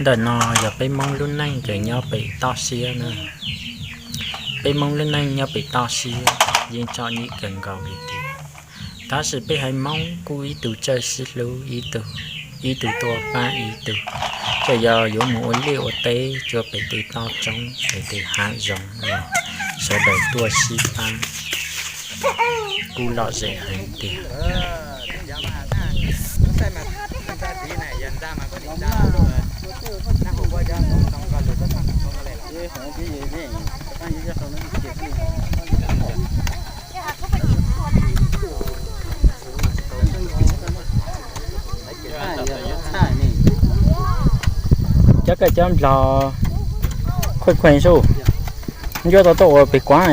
Ntawm no yog peb Hmoob lub neej kws nyob pem toj siab na. Peb Hmoob lub neej nyob pem toj siab yeej txom nyem kawg nkaus li tiag. Tab sis peb haiv Hmoob kuj ib tug txawj sib hlub ib tug, ib tug tuaj pab ib tug. Txawm yog yuav mus ua liaj ua teb rua pem tej toj roob pem tej hav zoov los sawv daws tuaj sib pab, kuj lom zem heev tiag. Cov koj cov nplog khuaj khuaj sub, ncuab tau tuaj ua pem kuav.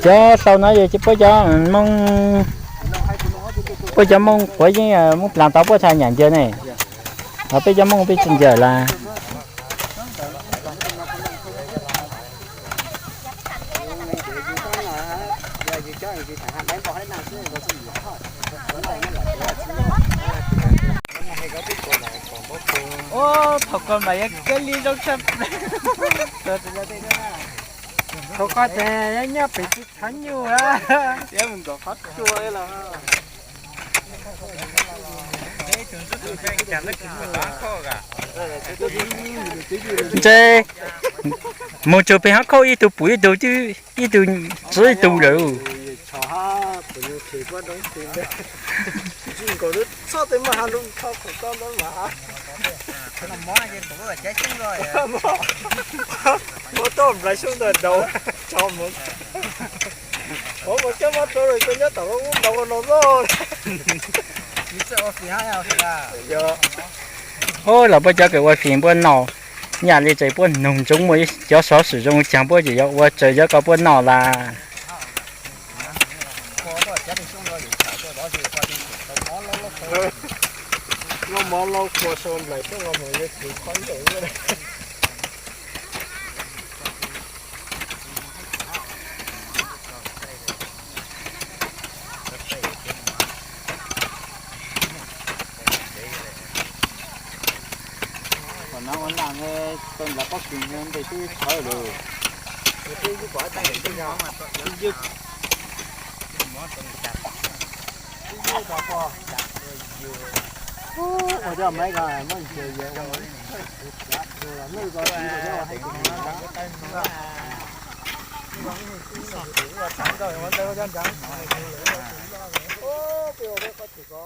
Cov hlau no yog puab cov Hmoob, puab cov Hmoob quav yeeb, Hmoob Plas tau puab txha nyam ncaws ne. Peb cov Hmoob peb tsis ncaws lawm. Thaum ko mas yog kiag li zoo tshaj plaws. Thaum ko ces nyob pem tsis tshav nyuj. Ntshe mus txug pem hoob khauj ib tug pum ib tug, ib tug txwv ib tug lawm. Muab toj nplais xyoob ntawd daus tso mus. Ua ua cov mob rau lawm koj nyob tom lub ub ntaus ua no loj. Ub, los puab cov kws ua fim puab noj nyaj li tseem puab noog ntsoov muaj cov xov xwm zoo caag puab ces yuav ua raws cov ko puab noj lawm. Muab mov lauj kua sau nplaim xyoob los mus yog kws qhov ncaum. Tom no ua naj nqe tau nplaim pob kws nte twb tshawv lawm. Ua cov maiv ko muab ntsia yawm ua txhav los nwj ko txiv ko cov ua hais tias ua txhav ntawd ua ntsawg ua cov ntsawg. Peb ua peb qhov tshwm ko.